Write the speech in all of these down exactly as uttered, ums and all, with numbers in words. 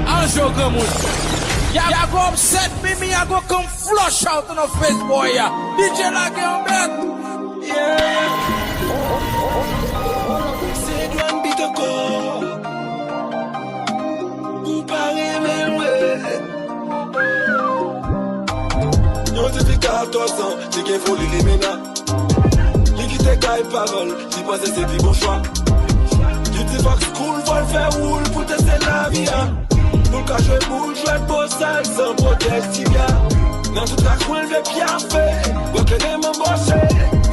Anjo granmoun. Y'all go upset me, me, I go come flush out on a face boy. D J lage yon bèt. Yeah. Se Edouard Beat ankò. Ou pa renmen mwen. Yon tifi katòz an, li gen foli limena. Li kite kay paran l, li panse se pi bon chwa. Li di Fox Cool fò l fè woul pou teste lavi a. Pou l ka jwe boul, jwèt bosal san pwotèj tibya. Nan tout rakwen l vle pyafe, wè ke gen manboche.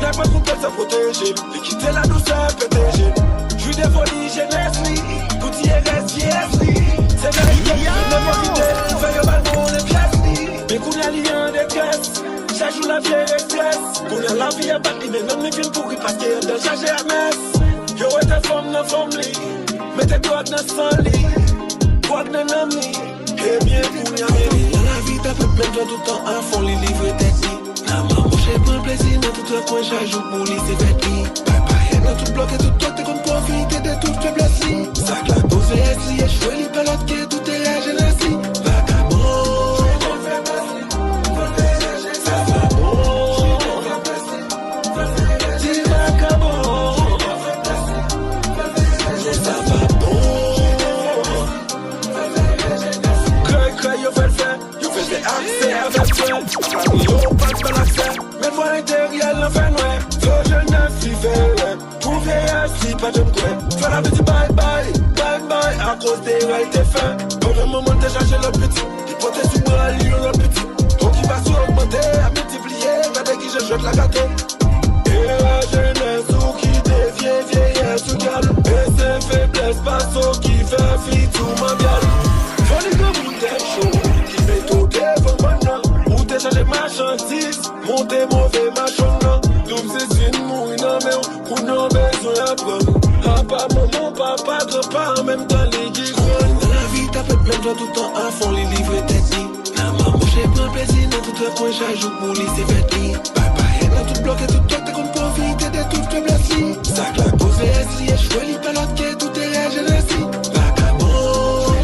Nèg mwen koupe l san pwoteje l. Li kite ladousè pete je l. Jwi de foli jenès li, pou tiye rès vyeyès li. Se verite, yo nan pwofite pou fè yo ba l monnen pyès li. Men kounye a li an detrès, chak jou l ap jere estrès. Kounye a lavi a bat li, men nanm li fin pouri paske anndan l chaje ak mès. Yo wete fanm nan fòm li, mete dwòg nan san li, dwòg nan nanm li. Ebyen kounye a men li. Nan lavi ta pèp menm jan toutan afon li livre tèt li. Nan manboche pran plezi nan tout rakwen chak jou pou li se fèt li. Bay payèt nan tout blòk e tout kote konn pwofite de tout feblès li. Sa k la poze èt li echwe li pa lòt ke tout erè jenès li. Vakabon. Sa pa bon. Di vakabon. Sa pa bon. Krèy, krèy, yo fè l fè. Yo fè l fè aksè avèk frè. Yo pa t ban l aksè. Met vwa enteryè l nan fè nwè. Fè jenès li fè erè. Pou vyeyès li pa janm kwè. Fè lavi di bay bay, bay bay akoz de erè l te fè. Pandan manman l te chache lòt pitit, li pote sou bra l yon lòt pitit. Okipasyon ogmante, ap miltipliye, gade kijan jwèt la gate. Erè jenès ou ki devye, vyeyès ou gyal. E se feblès pa sa w ki fè fi tou manbyal. Foli granmoun tèt cho, ki mete w devan bann nan. Ou te chache machandiz, monte move machann nan. Doub sis vin mouri nan men w, kounye a w bezwen aprann. Apa manman w, papa, granpa, an menm tan li ki grann. Nan lavi ta fèt menm jan toutan afon li livre tèt li. Nan manboche pran plezi nan tout rakwen chak jou pou li se fèt li. Bay payèt nan tout blòk e tout kote konn pwofite de tout feblès li. Sa k la poze èt li echwe li pa lòt ke tout erè jenès li. Vakabon.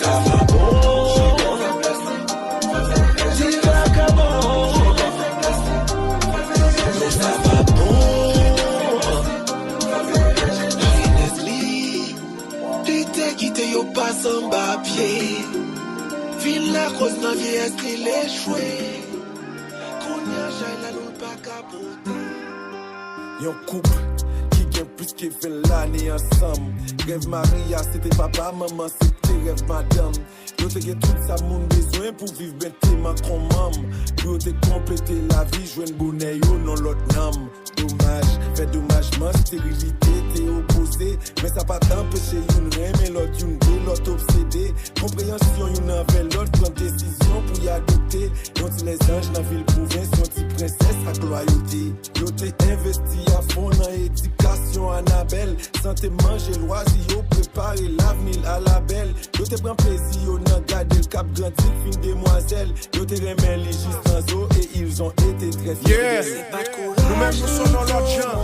Sa pa bon. Di vakabon. Sa pa bon. Jenès li. Li te kite yo pase anba pye. Vin lakoz nan vyeyès li l echwe. Kounye a chay la nou pa ka pote. Yon koup ki gen plis ke ven lane ansanm. Rèv mari a se te papa, manman se te rèv madanm. Yo te gen tout sa moun bezwen pou viv byen te mank on manm. Pou yo te konplete lavi, jwenn bonè yo nan lòt nanm. Domaj, fè domajman, sterilite te opoze. Men sa pa t anpeche youn renmen lòt, youn de lòt obsede. Konpreyansyon youn anvè lòt, pran desizyon pou y adopte. Yon ti lèzanj nan vil pwovens, yon ti prensès ak lwayote. Yo te envesti afon nan edikasyon Anabèl. Sante, manje, lwazi, yo prepare lavni l a la bèl. Yo te pran plezi yo nan gade l k ap grandi, l fin demwazèl. Yo te renmen li jis nan zo e ils ont été très fiers. Yeah. Nou menm nou se yon lòt jan.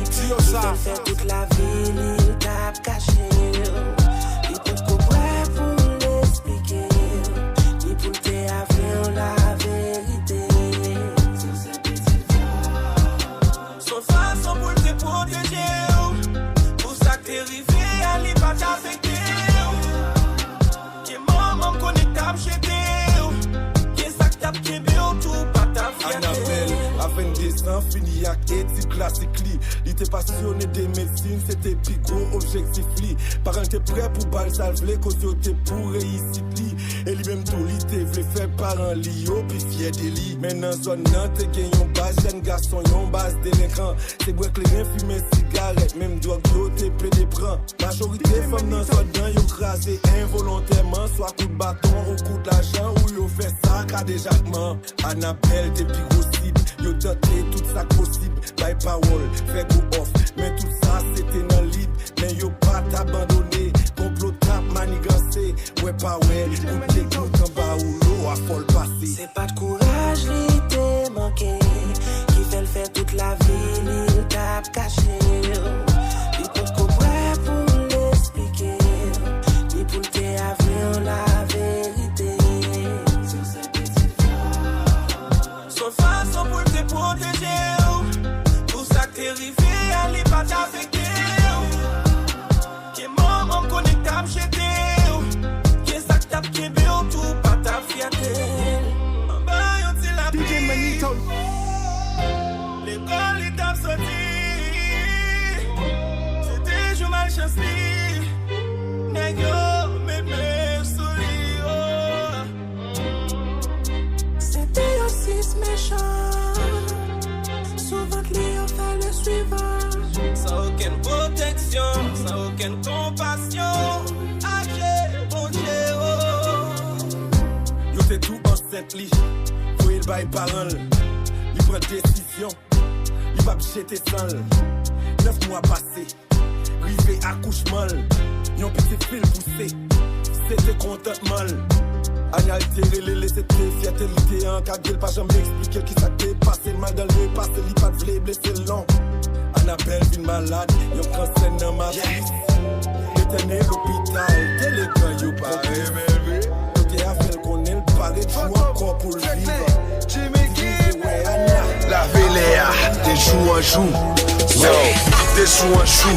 Di yo sa. Fè tout lavi li l t ap kache. Li poko prè pou l esplike. Ni pou l te avè w laverite. Se yon fason pou l te pwoteje w. Pou sa k te rive a, li pa t afekte w. Gen manman m konnen k t ap jete w. Gen sa k t ap kenbe w tou, pa t ap fyète. Anabèl, a vennde zan, fini ak etid klasik li. Li te pasyone de medsin, se te pi gwo objektif li. Paran l te prè pou ba l sa l vle, koz yo te pou reyisit li. E li menm tou, li te vle fè paran li yo pi fyè de li. Men nan zòn nan, te gen yon baz jèn gason, yon baz delenkan. Se bwè kleren, fimen sigarèt, menm dwòg yo te plede pran. Majorite fanm nan zòn nan, yo kraze envolontèman, swa kout baton ou kout lajan, ou yo fè sa kadejakman. Anabèl te pi gwo sib, yo tante tout sa k posib, bay pawòl, fè gwo òf, men tout sa se te nan lib. Men yo pa t abandone, konplo t ap maniganse, wè pa wè, ou te kout anba woulo a fò l pase. Se pa t kouraj li te manke, ki fè l fè Lavi li l t ap kache w. Li potko prè pou l esplike w, ni pou l te avè w laverite. Se yon fason pou l te pwoteje w. Pou sa k te rive a, li pa t afekte w. Gen moman m konnen k t ap jete w. Gen sa k t ap kenbe w tou, pa t ap fyète l. Anba yon ti lapli. Lekòl li t ap soti. Se te jou malchans li. Nèg yo met men sou li, oh. Se te yon sis mechan. Sou vant li yo fè le suivan. San okenn pwoteksyon, san okenn konpasyon. Adje, Bondye, oh. Yo te tou ansent li, voye l bay paran l. Li pran desizyon, li p ap jete san l. Nèf mwa pase, rive akouchman l, yon pitit fi l pouse. Se te kontantman l. Anya l te rele l, se te fyète l, li te ankadre l, pa janm eksplike l kisa k te pase l. Malgre l repase, li pa t vle blese l, non. Anabèl vin malad, yon kansè nan matris. Etène lopital, delegan yo pa renmen l. Doktè a fè l konnen l pa ret jou ankò pou l viv. Li rive wè Anya. Lave lè a, de jou an jou. Yo, de jou an jou,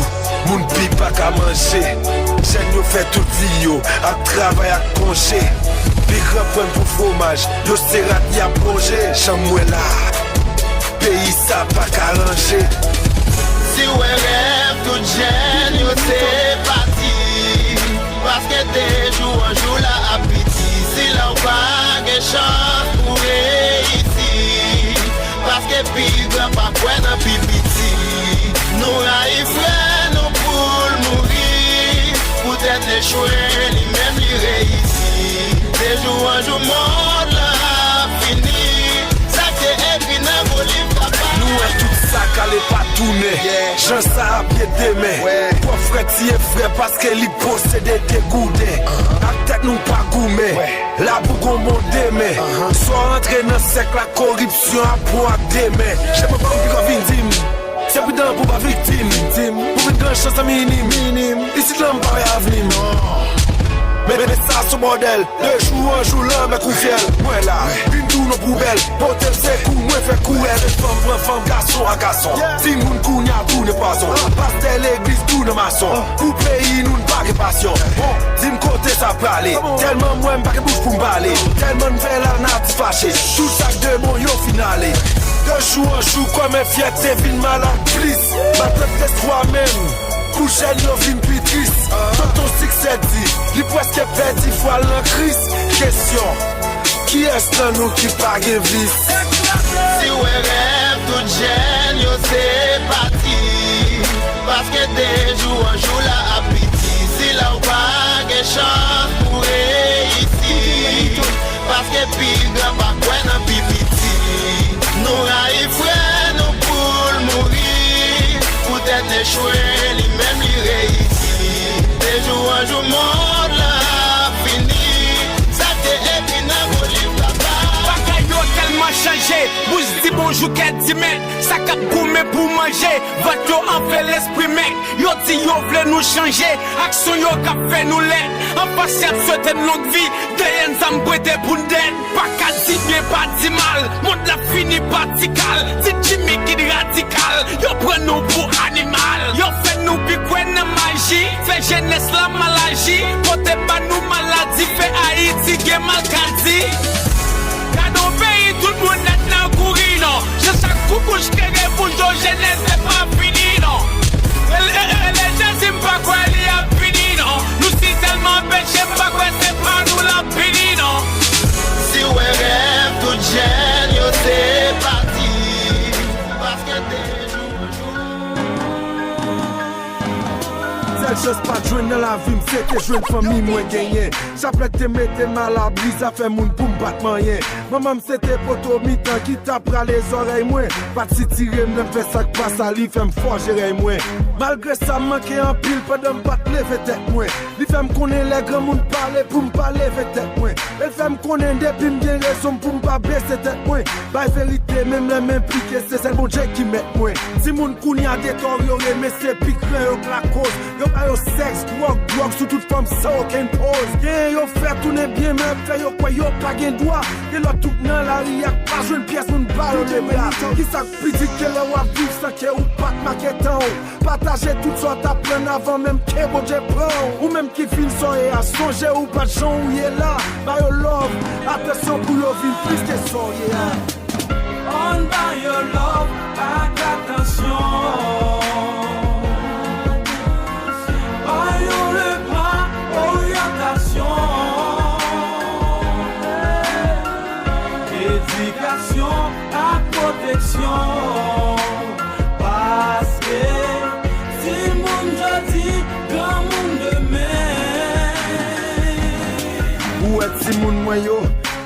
moun pi pa ka manje. Jèn yo fè tout vi yo ap travay ak konje. Pi gran prann pou fwomaj, yo se rat y ap ronje. Jan m wè la, peyi sa pa ka ranje. Si w wè rèv tout jèn yo se pati, paske de jou an jou la ap piti. Si la w pa gen chans pou reyisi, paske pi gran pa kwè nan pi piti. Nou rayi frè nou pou l mouri, poutèt echwe li menm li reyisi. De jou an jou mond lan ap fini. Sa k te ekri nan gwo liv papa. Nou wè tout sa k ale pa tounen. Jan sa ap ye demen. Pwòp frè tiye frè paske li posede de gouden. Ak tèt nou pa goumen. Labou gon bon demen. Swa w antre nan sèk la, koripsyon ap pran w ak de men. Chèf mwen pa konn ki w ap vin di m. Se pridan pou pa viktim. Pou vin gran chans nan minim. Isit la m pa wè avni m. Men, men sa se yon bòdèl. De jou an jou lanmè kou fyèl. Mwen la, vin tou nan poubèl. Pote l se kou mwen fè kourèl. Fanm pran fanm, gason a gason. Timoun kounye a tounen pwazon. Pastè legliz tounen mason. Pou peyi nou n pa gen pasyon. Bon, di m kote sa prale. Tèlman m wè m pa gen bouch pou m pale. Tèlman n fè lanati fache. Tout sa k de bon yo fin ale. De jou an jou kòm enfyète vin malad plis. Maltrèt lespwa menm. Pou jèn yo vin pi tris. Tonton Siksè di li prèske pèdi fwa l nan Kris. Kesyon, kiyès nan nou ki pa gen vis? Si w wè rèv tout jèn yo se pati, paske de jou an jou la ap piti. Si la w pa gen chans pou reyisi, paske pi gran pa kwè nan pi piti. Nou rayi frè nou pou l mouri, poutèt echwe li menm li reyisi. De jou an jou mond lan ap fini, sa k te ekri nan gwo liv papa. Bagay yo tèlman chanje, bouch di bonjou kè di mèt, sa k ap goumen pou manje, vant yo anfle lespri mèt. Yo di yo vle nou chanje, aksyon yo k ap fè nou lèd. Anfas y ap swete n long vi, dèyè n zam prete pou n dèd. Pa ka di byen, pa di mal, mond la fini pa ti kal. Ti Jimmy Kid radikal, yo pran nou pou animal. Yo fè nou pi kwè nan maji, fè jenès la mal aji. Pote ba nou maladi, fè Ayiti gen malkadi. Gade yon peyi tout moun nèt nan kouri non. Jan chak koukouch klere pou jo jenès se pa fini non. Rele, rele, rele Jezi, m pa kwè li ap vini non. Nou si tèlman peche, m pa kwè se pa nou l ap vini non. Si w wè rèv tout jèn yo se pati, paske de jou an jou. Chans pa t jwenn nan lavi m, se te jwenn fanmi mwen genyen. Chaplèt te mete m alabri, zafè moun pou m pa t manyen. Manman m se te poto mitan ki t ap rale zòrèy mwen. Pa t sitire m lè m fè sa k pa sa, li fè m fòje rèy mwen. Malgre sa, m manke anpil pandan m pa t leve tèt mwen. Li fè m konnen lè granmoun pale pou m pa leve tèt mwen. E l fè m konnen depi m gen rezon m pou m pa bese tèt mwen. Bay verite, menm lè m enplike, se sèl Bondye ki mèt mwen. Timoun kounye a deteryore, men se pi gran yo k lakoz. Yo ba yo sèks, dwòg, dwòg sou tout fòm san okenn poz. Genyen yo fè tounen byen, men fè yo kwè yo pa gen dwa. Gen lòt tout nan lari a k pa jwenn pyès moun ba yo de bra. Kisa k pi di ke lè w ap viv san ke ou pa t make tan w? Pataje tout sa w t aprann avan menm ke Bondye pran w. Ou menm ki fin sa w ye a, sonje ou pa t jan ou ye la. Ba yo love, atansyon pou yo vin plis ke sa w ye a. Ann ba yo love ak atansyon. Ba yo le pa oryantasyon, edikasyon ak pwoteksyon. Paske timoun jodi, granmoun demen. Ou wè timoun mwen yo,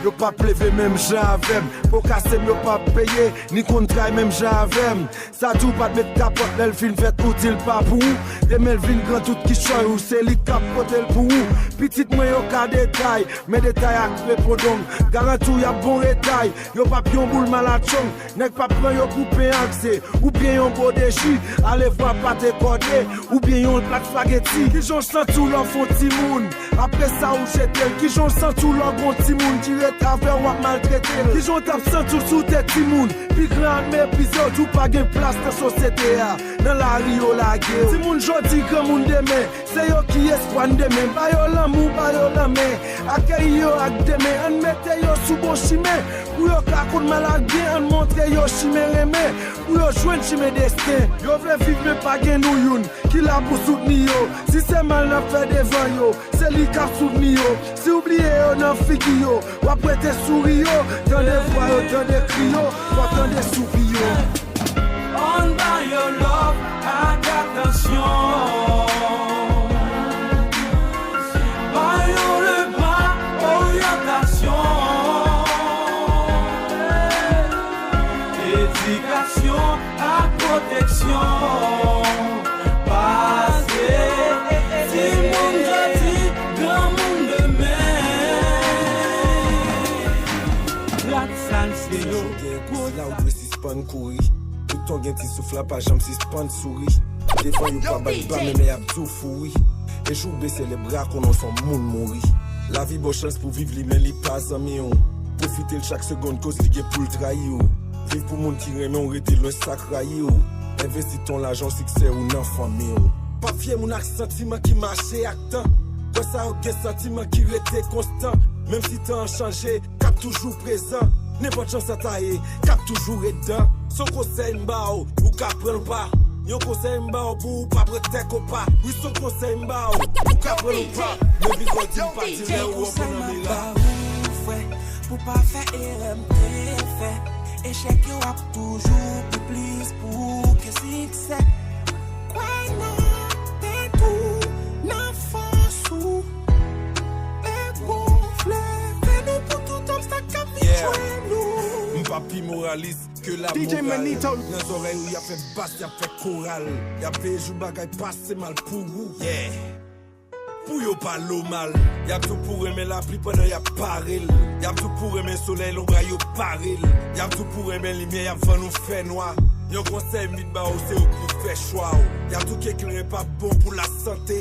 yo p ap leve menm jan avè m. Po kase m yo p ap peye, ni konn tray menm jan avè m. Sa di w pa t met kapòt lè l fin fèt, ou di l pa pou ou. Demen l vin gran, tout kichòy ou se li k ap pote l pou ou. Pitit mwen yo ka detay, men detay ak repondong. Garanti w y ap bon retay, yo p ap yon boul malatchong. Nèg p ap pran yo pou pen ak ze, oubyen yon bode ji, alevwa pate kòde, oubyen yon plat spageti. Kijan w santi w lè w fè yon timoun? Apre sa ou jete l. Kijan w santi w lè w gen yon timoun ki ret avè w, w ap maltrete l? Kijan w t ap santi w si w te timoun? Pi gran ap meprize w, di w pa gen plas nan sosyete a. Nan lari yo lage w. Timoun jodi, granmoun demen. Se yo ki espwa n demen. Ba yo lanmou, ba yo lanmen. Akeyi yo ak de men. Ann mete yo sou bon chimen. Pou yo ka konn mal ak byen, ann montre yo chimen renmen. Pou yo jwenn chimen desten. Yo vle viv men pa gen nou youn ki la pou soutni yo. Si se mal n ap fè devan yo, se li k ap soutni yo. Si w bliye yo nan figi yo, w ap rete souri yo. Tande vwa yo, tande kri yo, w ap tande soupi yo. Ann ba yo love ak atansyon. Ba yo le pa oryantasyon, edikasyon ak pwoteksyon. Paske timoun jodi, granmoun demen. Rad sal se yo. Sispann kouri. Toutan w gen ti souf la, pa janm sispann souri. Devan yo pa bat ba, men lè y ap di w fou wi. E jou w bese lè bra, konnen w se yon moun mouri. Lavi ba w chans pou viv li, men li pa zanmi w. Pwofite l chak segonn, koz li gen pou l trayi w. Viv pou moun ki renmen w, rete lwen sa k rayi w. Envesti tan w, lajan w, siksè w nan fanmi w. Pa fye moun ak santiman ki mache ak tan. Kwè sa yo gen santiman ki rete konstan. Menm si tan an chanje, k ap toujou prezan. Nenpòt jan sa ta ye, k ap toujou ret dan. Se yon konsèy m ba w, ou ka pran l ou pa. Yon konsèy m ba w pou ou pa pran tèk ou pa. Wi, se yon konsèy m ba w, ou ka pran l ou pa. Men bigòdi m pa di lè ou an bon nan mera. Frè, pou pa fè erè m te fè. Echèk yo ap toujou pi plis pou ou ke siksè. Kwè nan tèt ou, nan fòs ou. E gonfle, vini pou tout obstak k ap vin jwenn nou. M pa pi moralis ke la moral. Nan zòrèy ou, y ap fè bas, y ap fè koral. Y ap veye jou bagay pase mal pou ou. Yeah. Pou yo pale w mal. Y ap di w pou renmen lapli pandan y ap pare l. Y ap di w pou renmen solèy, lonbray yo pare l. Y ap di w pou renmen limyè, y ap vann ou fènwa. Yon konsèy m vin ba w, se ou pou fè chwa w. Y ap di w kekilren pa bon pou lasante.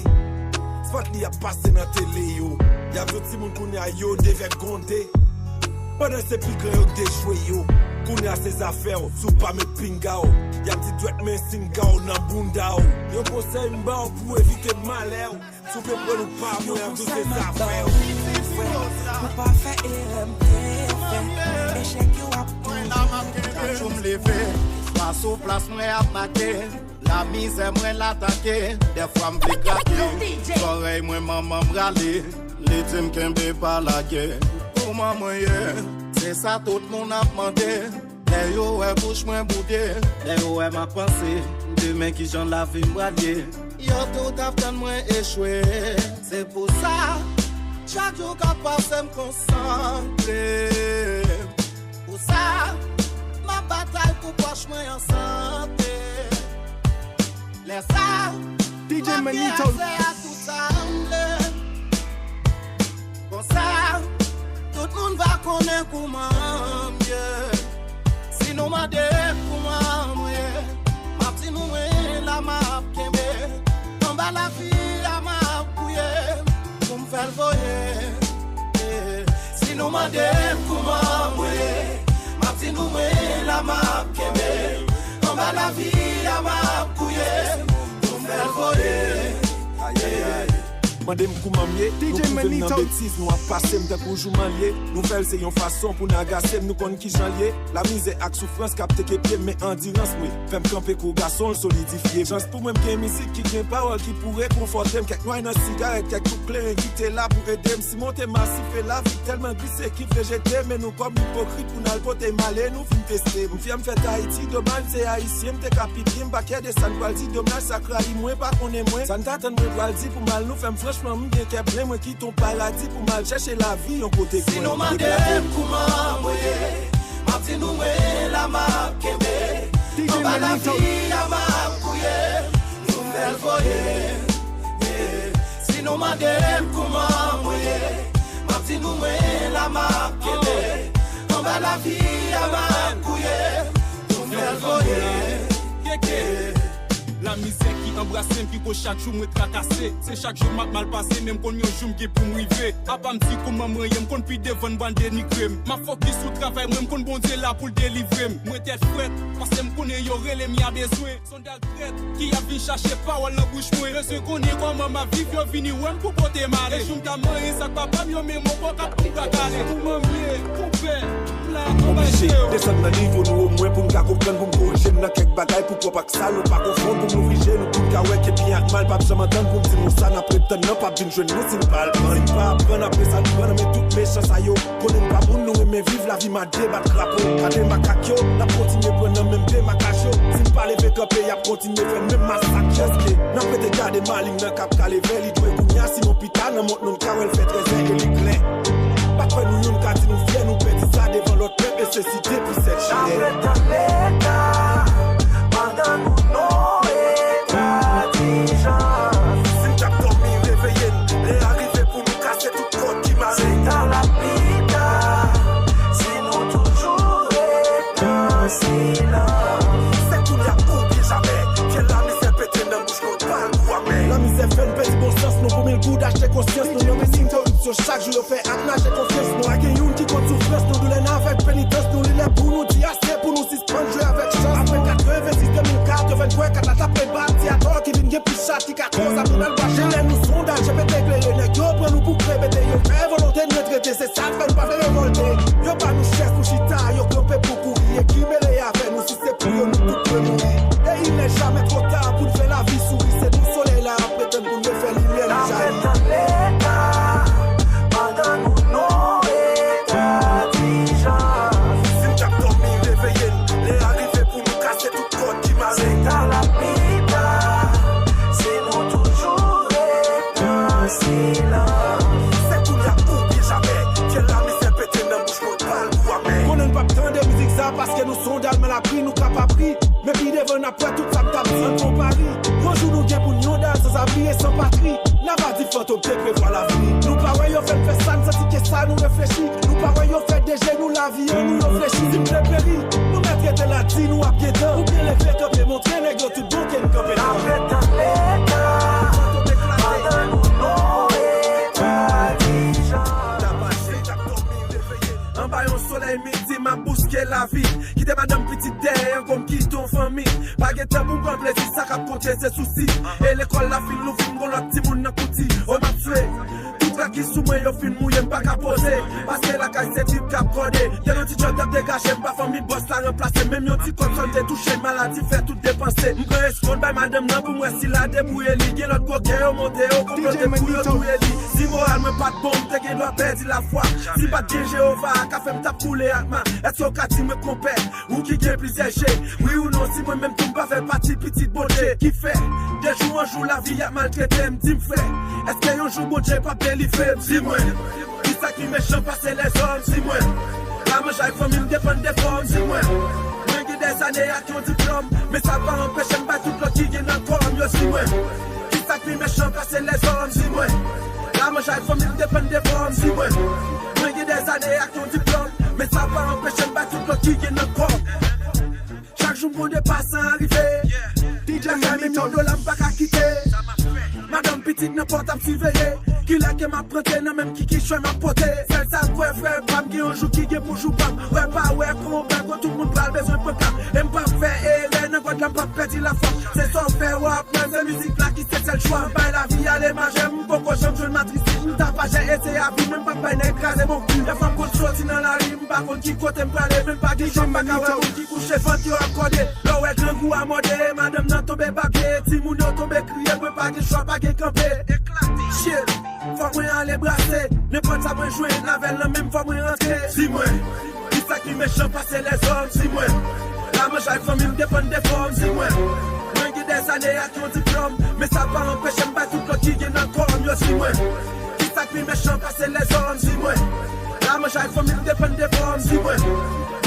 Se pa t li y ap pase nan tele yo. Y ap di w timoun kounye a yo devègonde. Pandan se pi gran yo k dejwe yo. Kounye a se zafè w, si w pa met pinga w. Y ap di dwèt men singa w nan bounda w. Yon konsèy m ba w pou w evite malè w. Si w vle pran ou pa mwen, an tou se zafè w. Frè, pou pa fè erè m te fè. Echèk yo ap toujou. Chak jou m leve, pa sou plas mwen ap make. Lamizè mwen l atake, dèfwa m vle krake. Zòrèy mwen manman m rale, li di m kenbe pa lage. Kòman mwen ye? Se sa tout moun ap mande. Lè yo wè bouch mwen boude, lè yo wè m ap panse demen kijan lavi m pral ye. Yo tout ap tann mwen echwe. Se pou sa, chak jou k ap pase m konsantre. Pou sa, m ap batay pou pòch mwen an sante. Lè sa, m ap gen aksè a tout sa m vle. Konsa, tout moun va konnen kouman m ye. Si nou mande kouman m ye, m ap di nou mwen la m ap kenbe. Anba lavi a m ap gouye pou m fè l voye. Si nou mande m kouman m ye, m ap di nou mwen la m ap kenbe. Anba lavi a m ap gouye pou m fè l voye. Mande m kouman m ye, nou twouve m nan betiz, nou ap pase m tankou jouman l ye. Nouvèl se yon fason pou n agase m, nou konn kijan l ye. Lamizè ak soufrans k ap teke pye m, men andirans mwen fè m kanpe kou gason, l solidifye. Chans pou mwen m gen mizik ki gen pawòl ki pou rekonfòte m. Kèk nway nan sigarèt, kèk kout kleren ki te la pou ede m simonte masif e lavi tèlman glise ki vle jete, men nou kòm ipokrit pou n al pote m ale, nou fin teste. M fyè m fèt Ayiti, domaj se ayisyen m te ka pipye, m pa kè de sa n pral di, domaj sa k rayi mwen pa konnen mwen. Sa n t atann mwen pral di pou m al, nou fè m franchman m gen kè plen, mwen kite yon paradi pou m al chèche lavi yon kote. Si nou mande m kouman mwen ye, m ap di nou mwen la m ap kenbe. Anba lavi a m ap gouye, nou fè l voye. Si nou mande m kouman mwen ye, m ap di nou mwen la m ap kenbe. Anba lavi a m ap gouye, nou fè l voye. Lamizè ki anbrase m, pi ko chak jou mwen trakase. Se chak jou m ap mal pase, men m konn yon jou m gen pou m rive. Apa m di kouman mwen ye, m konn pi devan n pral denigre m. M ap fokis sou travay mwen, m konn Bondye la pou l delivre m. Mwen tèt frèt, paske m konnen yo rele m, y a bezwen. Sandal trèt, ki ap vin chache pawòl nan bouch mwen. Bezwen konnen kòman m ap viv, yo vini wè m pou pote m ale. E jou m ta manyen sa k pa pa m, yo menm ankò k ap tou brakale. Kouman m ye, konpè, m la anba je w. Desann nan nivo nou omwen pou n ka konprann, pou m korije n nan kèk bagay pou pwòp ak sal nou pa konfonn, pou m louvri je nou pou n ka wè ke byen ak mal p ap janm antann, pou m di nou sa n ap ret tann nan p ap vin jwenn nou si n pa al pran. Si n pa aprann apre sa n pran nan men tout mechan sa yo. Konnen n pa moun, nou renmen viv lavi m a debat krapo. Gade makak yo, n ap kontinye pran nan menm demakaj yo. Si n pa leve kanpe, y ap kontinye fè n menm masak yo. Èske n ap rete gade maleng nan k ap kale vè? Li dwe kounye a, sinon pita nan mont nou n ka wè l fè trèzè e li klè. Pa kwè nou youn ka di nou fyè, nou pèdi sa devan lòt pèp e sesi depi sèt jiyè. N ap ret tann leta pandan nou non eta dijans. Si n t ap dòmi, reveye n, lè a rive pou nou kase tout kòd ki mare. Se ta l ap pita si nou toujou ret nan silans. Se kounye a oubyen jamè. Fyèl lamizè pete nan bouch nou, pa l gou amè. Lamizè fè n pèdi bon sans nou. Pou mil goud achte konsyans nou. Nan mezi koripsyon chak jou yo fè ak n achte konfyans nou. Pa gen youn ki kont soufrans nou. Doulè n avèk penitans nou. Li lè pou nou di ase, pou nou sispann jwe avèk chans. Apre katrevensis, de mil katrevenn, kwè kat la t ap rebati atò ki vin gen plis chat ki ka koz a moun al bache. Lè nou sondaj, je pete klere, nèg yo pran nou pou kre, mete yo fè volonte n ret rete, se sa k fè n pa vle revòlte. Yo ba nou chèz pou chita, yo kanpe pou kouri, e ki mele avè nou, si se pou yo nou tout dwe mouri. E il n'est jamais trop tard pou n fè lavi souri, se nou solèy la ap pretann pou n refè limyè li jayi. N ap ret tann leta pandan nou non eta dijans. Si n t ap dòmi, reveye n, lè a rive pou nou kase tout kòd ki mare. Se ta l ap pita si nou toujou ret nan silans. Se kounye a oubyen jamè. Fyèl lamizè pete nan bouch nou, pa l gou amè. Konnen n p ap tande mizik sa paske nou se yon dal mal apri, nou ka pa pri. Men pi devan n ap wè tout sa m t ap di. Ann fè yon pari. Yon jou nou gen pou n yon dal sanzabri e san patri. N ava di fantom te prevwa lavni. Nou pa wè yo fè n fè sa, n santi ke sa nou reflechi. Nou pa wè yo fè de je nou lavi an nou yo flechi. Si m te peri, nou mèt rete la, di nou ap gen tan. Oubyen leve kanpe, montre nèg yo tout bon ke n kanpe. N ap ret tann leta pandan nou non eta dijans. Anba yon solèy midi, m ap bouske lavi. Kite madanm, pitit dèyè, kòm kite yon fanmi. Pa gen tan pou m pran plezi, sa k ap konte se sousi. E lekòl la fin louvri, m gon lòt timoun nan kouti. O m ap swe. Tout rad ki sou mwen yo fin mouye, m pa ka poze. Paske lakay se trip k ap kòde. Gen yon ti djòb t ap degaje, m pa fanmi bòs la ranplase. Menm yon ti kòb san te touche, maladi fè tout depanse. M pran eskonn bay madanm nan pou m wè si l a debouye li. Gen lòt koken yo monte, yo konplote pou yo touye li. Si moral mwen pa t bon, m te gen dwa pèdi lafwa. Si pa t gen Jewova a ka fè m t ap koule ak ma. Èske w ka di mwen konpè, ou ki gen plizyè je? Wi ou non, si Mwen menm tou m pa fè pati pitit Bondye ki fè de jou an jou lavi ap maltrete m. Di m frè, èske yon jou Bondye p ap delivre m? Di mwen, kisa ki mechan pase lèzòm? Di mwen, la manje ak fanmi m depann de fò m. Di mwen, mwen gen dèzane ak yon diplòm, men sa pa anpeche m bay tout lòt ki gen nan kò m yo. Di mwen, kisa ki mechan pase lèzòm? Di mwen, la manje ak fanmi m depann de fò m. Di mwen, mwen gen dèzane ak yon diplòm, men sa pa anpeche m bay tout lòt ki gen nan kò m. Chak jou m gon de pa san arive. Lè fè menm yon dola m pa ka kite. Madanm pitit nan pòt ap siveye. Kilè ke m ap prante nan menm ki kichòy m ap pote. Sèl sa m kwè frè pa m gen yon jou ki gen pou jou pa m. Wè pa wè konba kon tout moun pral bezwen pran ka m. E m p ap fè erè nan God la m p ap pèdi lafwa. Se sa w fè w ap mwen se mizik la ki se sèl chwa m. Bay lavi ale majè m poko janm jwenn matris. M ta pa jè eseye avi men m p ap bay nèg kraze bon kwi. Lè fwa m konn soti nan lari m pa konn ki kote m prale men m pa gen chwa m pa ka wè moun ki kouche vant yo ap kòde. Lè w wè grangou a mòde, madanm nan tonbe papye, timoun yo tonbe kriye, mwen pa gen chwa, pa gen kanpe. Shit, fò mwen ale brase, nenpòt sa mwen jwenn avè l nan men m fò mwen rantre. Di mwen, kisa ki mechan pase lèzòm? Di mwen, la manje ak fanmi m depann de fò m. Di mwen, mwen gen dèzane ak yon diplòm, men sa pa anpeche m bay tout lòt ki gen nan kò m yo. Di mwen, kisa ki mechan pase lèzòm? Di mwen, la manje ak fanmi m depann de fò m. Di mwen,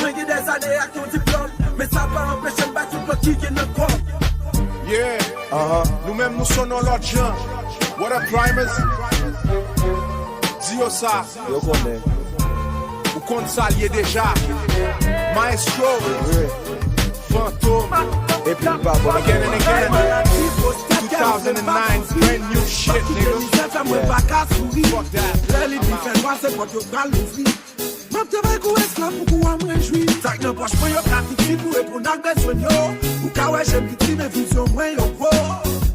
mwen gen dèzane ak yon diplòm, men sa pa anpeche m bay tout lòt ki gen nan kò m. Yeah. Nou menm nou sonn yon lòt jan. What up, Primers? Di yo sa. Yo konnen. Ou konn sa l ye deja. Maestro. Fantom. Epi l pa bon. Again and again. Two thousand and nine, brand new shit, nigga. Mwen pa ka souri. Fuck that. Lè li di fè nwa, se pòt yo pral louvri. M ap travay kou esklav pou kou a mwen jwi. Sa k nan pòch mwen yo ka fiksi pou reponn ak bezwen yo. Ou ka wè je m piti men vizyon mwen yo gwo.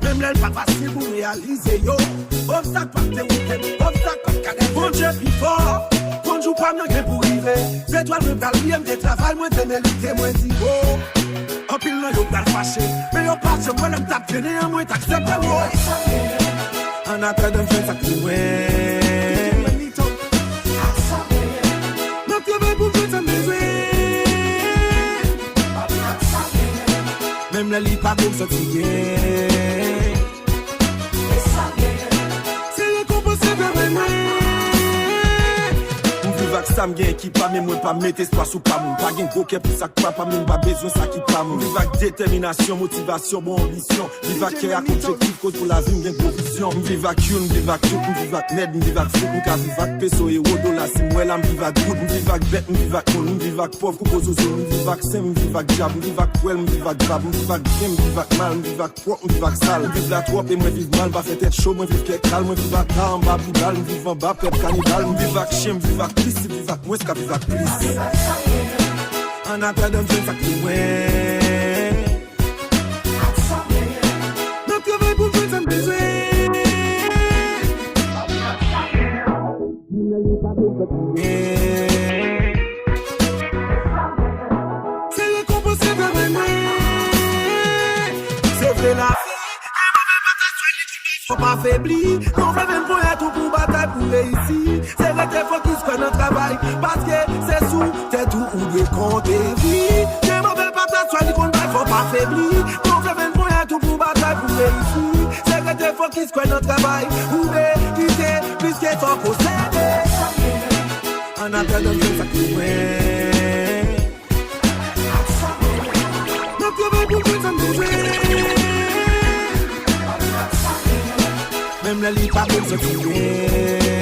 Menm lè l pa fasil pou m reyalize yo. Obstak p ap dewoute m, obstak p ap kale m. Bondye pi fò. Konn jou pa m nan gen pou rive. Zetwal mwen pral briye, m te travay, mwen te merite, mwen di wo. Anpil nan yo pral fache, men yo pa janm wè lè m t ap trennen an, mwen t aksepte wo. An atandan m jwenn sa k pou mwen. M ap travay pou m jwenn sa m bezwen. Menm lè li pa bon, m santi byen. Se rekonpanse travay mwen. M viv ak sa m gen ki pa m, men mwen pa met espwa sou pa m. M pa gen gwo kè pou sa k pa pa m, men m pa bezwen sa ki pa m. M viv ak detèminasyon, motivasyon, bon anbisyon. M viv ak kè ak objektif, koz pou lavi m gen gwo vizyon. M viv ak youn, m viv ak tout, m viv ak nèg, m viv ak fout, m ka viv ak peso, ewo, dola, si m wè la, m viv ak goud, m viv ak bèt, m viv ak moun, m viv ak pòv, kou gwo zouzoun, m viv ak sen, m viv ak dyab, m viv ak pwèl, m viv ak vab, m viv ak byen, m viv ak mal, m viv ak pwòp, m viv ak sal. M viv la twòp e mwen viv mal, m pa fè tèt cho, mwen viv kè kal, mwen viv ata anba pli bal, m viv anba pèp kanibal, m viv ak chen, m viv ak plis, m viv ak mwens ka viv ak plis. An atandan m jwenn sa k pou mwen. M ap travay pou m jwenn sa m bezwen. Se rekonpanse travay mwen. Se vre la. Fò pa febli, konfyans m pran tout pou batay pou reyisi. Se rete fokis kwè nan travay, paske se sou tèt ou ou dwe konte. Wi, gen move patat swa li konn bay, fò pa febli. Konfyans m pran tout pou batay pou reyisi. Se rete fokis kwè nan travay, ou merite plis ke sa w posede. An atandan m jwenn sa k pou mwen. M ap travay pou m jwenn sa m bezwen. Menm lè li pa bon, m santi byen.